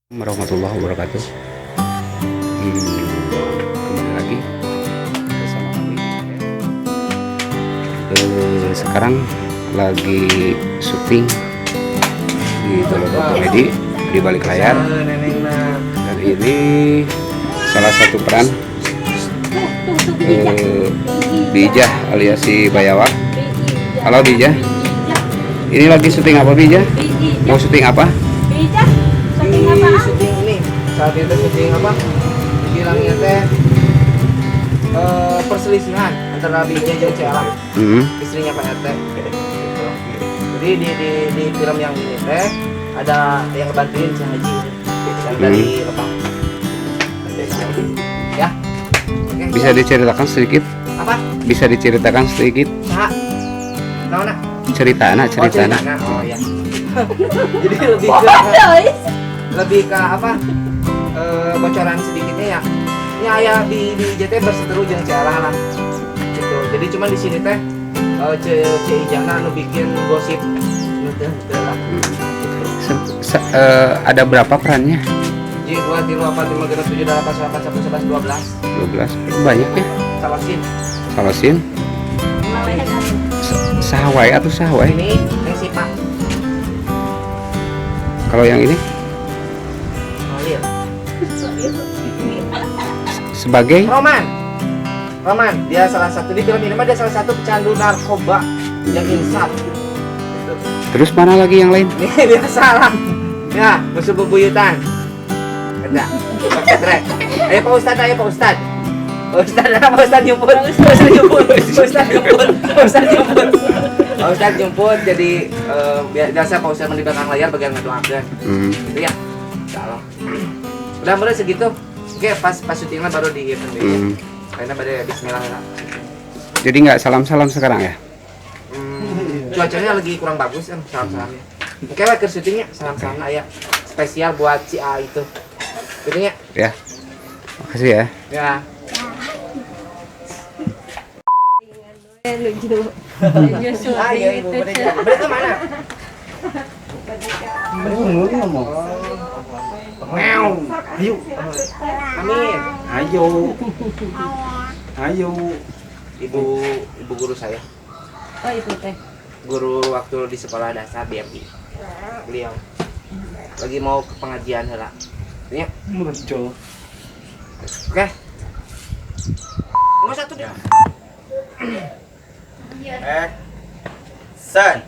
Warahmatullahi wabarakatuh. Kembali lagi bersama kami. Sekarang lagi syuting di Tolodo Komedi di balik layar, dan ini salah satu peran Bijah alias si Bayawak. Halo Bijah, ini lagi syuting apa, Bijah? Mau syuting apa? Bijah, syuting Di apaan? syuting ini saat itu syuting apa bilangnya teh, perselisihan antara Bija dan Cela, istrinya Pak RT gitu. Jadi di film yang ini teh ada yang ngebantuin si Haji ini yang dari Lebak ya. Oke. Bisa diceritakan sedikit? Apa? Bisa diceritakan sedikit? Saha? Naon? Cerita anak, Oh, cerita anak. ceritana. Oh iya, jadi lebih ke Guys. lebih ke apa, bocoran sedikitnya ya, ini aya di JT berseteru jeung Cela lah gitu. Jadi cuman di sini teh Ce Ce Ijana nu bikin gosip nu teu teu lah. Ada berapa perannya? J 2 3 4 5 6 7 8 9 10 11 12. 12. Banyak ya. Salasin. Salasin. Sahwai atau sahwai? Ini yang si Pak. Kalau yang ini Holil. sebagai Roman. Roman, dia salah satu di film ini mah, dia salah satu pecandu narkoba yang insaf gitu. Terus mana lagi yang lain? Ini biasa lah. Ya, musuh bebuyutan. Ada. Pakai trek. Ayo Pak Ustad, ayo Pak Ustad. Pak Ustad, Pak Ustad jemput. Pak Ustad jemput. Pak Ustad jemput. Pak Ustad jemput. Pak Ustad jemput, jadi biasa Pak Ustad di belakang layar bagian ngedoakeun. Gitu ya. Insyaallah. Udah mulai segitu. Oke, pas pas syutingnya baru di event deui. Karena pada bismillah lah. Jadi nggak salam-salam sekarang ya? Cuacanya lagi kurang bagus kan salam-salamnya. Oke, lah ke syutingnya salam-salam ya. Spesial buat si A itu. Gitu ya. Ya. Makasih ya. Ya. Lucu. Lucu Ah, iya, Ibu. itu. Mereka mereka mana? Ngomong. Ayo. Amin. Ayo. Ayo. Ibu ibu guru saya. Oh, itu teh. Guru waktu di sekolah dasar BMI. Beliau lagi mau ke pengajian heula. Ya. Muncul. Oke. Nomor satu deh. Action.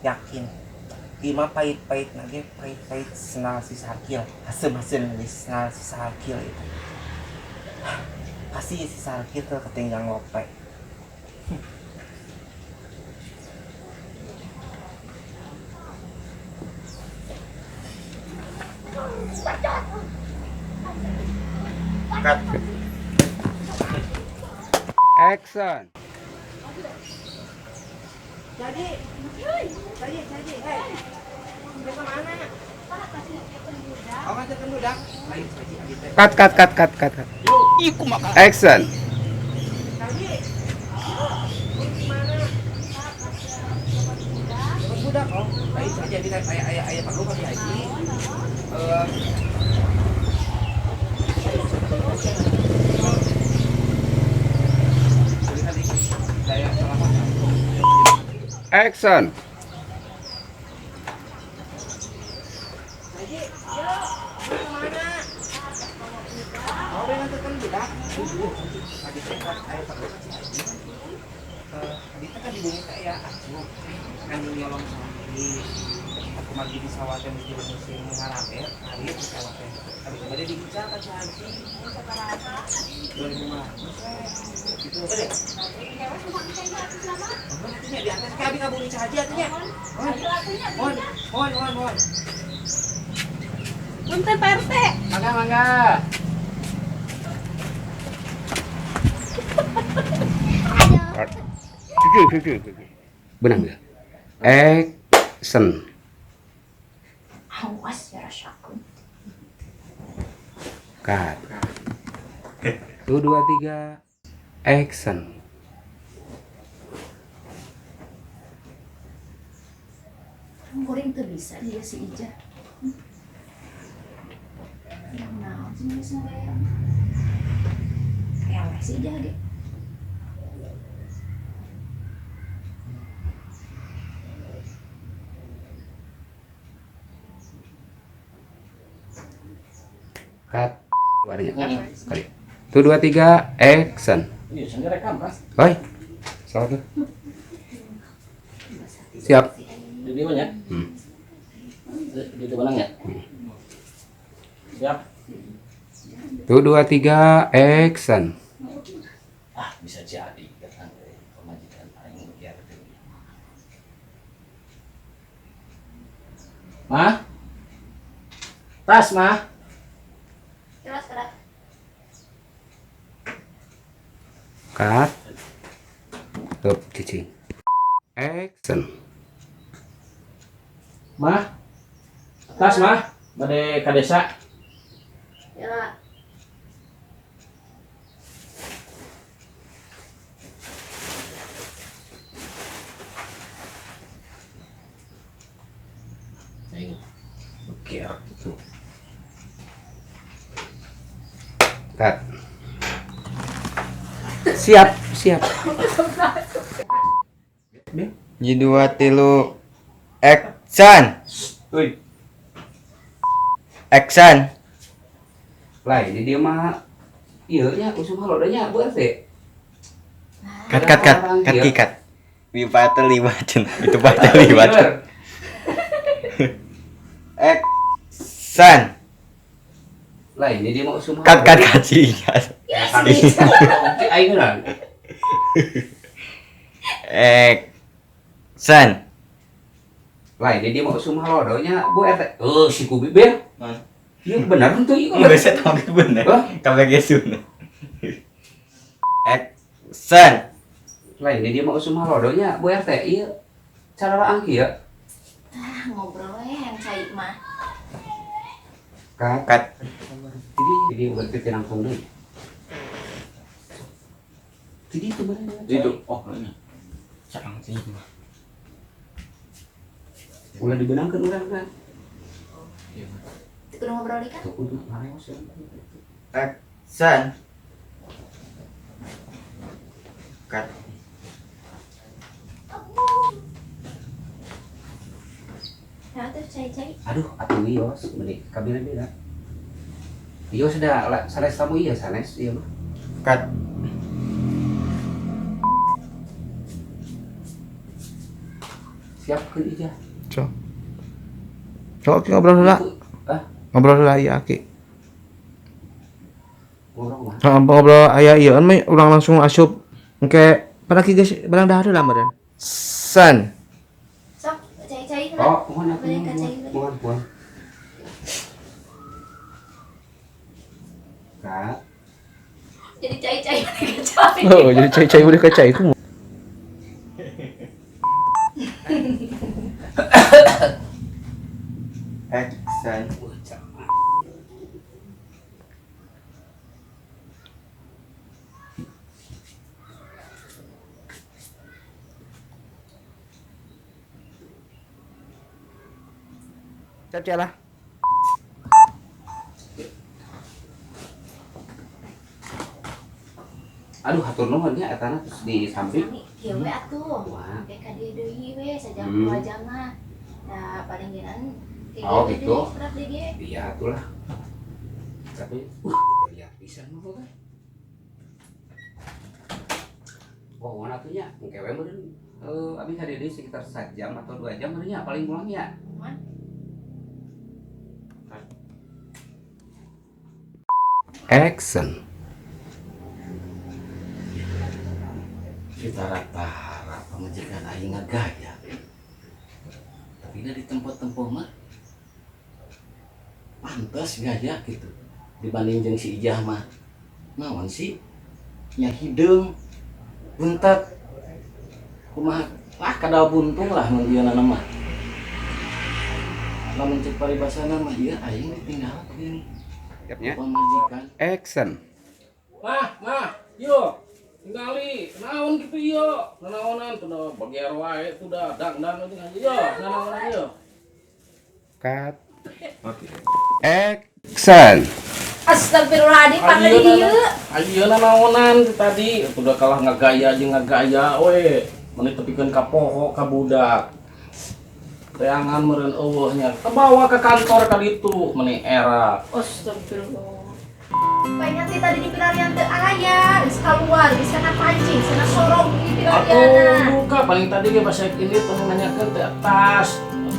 Yakin. Ima pahit-pahit lagi, pahit-pahit senal si Sarkil. Hasil-hasil di senal si Sarkil itu. Pasti si Sarkil tuh ketinggalan lope. Cut. Action. Jadi, hei. Mau kemana? Oh, nganterkeun budak. Lain saji abi teh. Cut, cut, cut, cut, cut, cut. Action. Saji. Mau kemana? Jemput budak, oh. Lain saji abi teh aya aya aya perlu ka Haji. Saya salah Action. Haji, mau kemana? Mau nganterkeun budak? Tadi teh kan aya perlu ka si Haji. Tadi teh kan di bumi teh ya asup kan nyolong di aku magi di sawah teh di musim ngarabe hari di sawah teh. Tapi bade diical ka si Haji. 2500 we. Gitu bade. Oh, atunya di atas ka abi ngabumi si Haji atunya. Mohon, mohon, mohon, mohon, mohon. Punten Pak RT. Mangga, mangga. Cucu, cucu, cucu. Benang nggak? Action. Awas ya rasakeun. Cut. 1, 2, 3, action. Goreng tuh bisa dia si Ija. Yang naon sih geus ngagaya. Eleh si Ija ge. Cut. Warnanya. Kali. 1, 2, 3, action. Iya, sendiri rekam, Mas. Oi. Salah tuh. Siap. Di mana ya? Di mana ya? Siap. 1, 2, 3, action. Ah, bisa jadi datang pemajikan aing biar. Mah? Tas, Mah. Jelas, gerak. Cut. Tuh, cicing. Action. Mah. Tas, Mah. Bade ka desa. Ya. Aing. Oke, gitu. Cut. Siap, siap. 1, 2, 3, action. Oi. Action. Lah, ini dia mah iya nya usum halodanya Bu RT. Cut cut cut cut ki cut. Wi patel liwa cen. Itu patel liwa. Action. Lah, ini dia mah usum Cut cut cut sih. Aing lah. Action. Lah, ini dia mau usum halodonya Bu RT. Oh, si kubi ber. Iya benar tuh ieu. Enggak saya tahu itu benar. Kamu gesun. Action. Lah, ini dia mau usum halodonya Bu RT. Iya. Cara raang kieu. Ah, ngobrol we yang cai mah. Cut. Cut. Jadi berarti langsung deui. Jadi itu benar. Itu. Oh, ini. Sarang sih mah. Ulah dibenangkeun urang kan. Iya. Kudu ngobrol deui kan? Tuh kudu mareos ya. Action. Cut. Nah, tuh cai-cai. Aduh, atuh wios meni kabina beda. Ieu sudah sanes tamu ieu sanes ieu mah. Cut. Siapkeun ijah. Sok. Sok Aki ngobrol heula. Ah, Ngobrol heula ieu Aki. ngobrol mah. Heeh, ngobrol aya ieu mah urang langsung asup. Engke pada Aki geus barang dahar heula meureun. San. Sok cai-cai heula. Oh, mohon aku. Balik ka cai heula. Mohon, mohon. Kak, Jadi cai-cai udah ka cai. Oh, jadi cai-cai udah ka cai ku. Action. Siap lah. Aduh, hatur nuhun nya etana terus di samping. Sami kieu we atuh. Wah. Kayak ka dieu deui we sajam 2 jam mah. Nah, paling genan Oh, gitu. Iya Iya, atulah. Tapi kita lihat pisan mah kan. Wah, mana atuh nya? Engke we meureun abi ka dieu sekitar 1 jam atau 2 jam meureun nya paling pulang nya. Action. Kita rata-rata pamajikan aing ngagaya. Tapi na di tempat-tempat mah pantas gaya gitu. Dibanding jeung si Ijah mah. Naon sih? Nya hideung, buntat. Kumaha? Ah kadal buntung lah mun ieu mah. Lamun cek paribasana mah ieu aing ditinggalkeun. Siapnya. Pamajikan. Action. Mah, mah, yo, tinggali, naon gitu yo, nanaonan tuh dah bagian wae tuh dah dangdan itu yo, nanaonan yo. Cut. Action. Astagfirullahaladzim, pangna di dieu. Ayo nanaonan tuh tadi, tuh udah kalah ngagaya jeung ngagaya we, meni tepikeun ka poho ka budak. Teangan meureun eueuh nya, kebawa ke kantor ka ditu meni era. Astagfirullah. Banyak teh tadi di pilarian teu aya, geus keluar, geus kana pancing, sana sorong di pilariana. Atuh buka paling tadi ge pas ini tuh nanyakeun teh tas,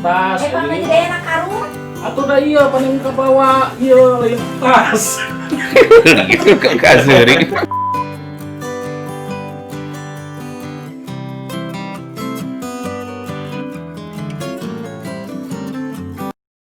tas. Eh, pangna jadi aya na karung. Atuh da ieu paling kabawa ieu lain tas. Gitu ke kasuri.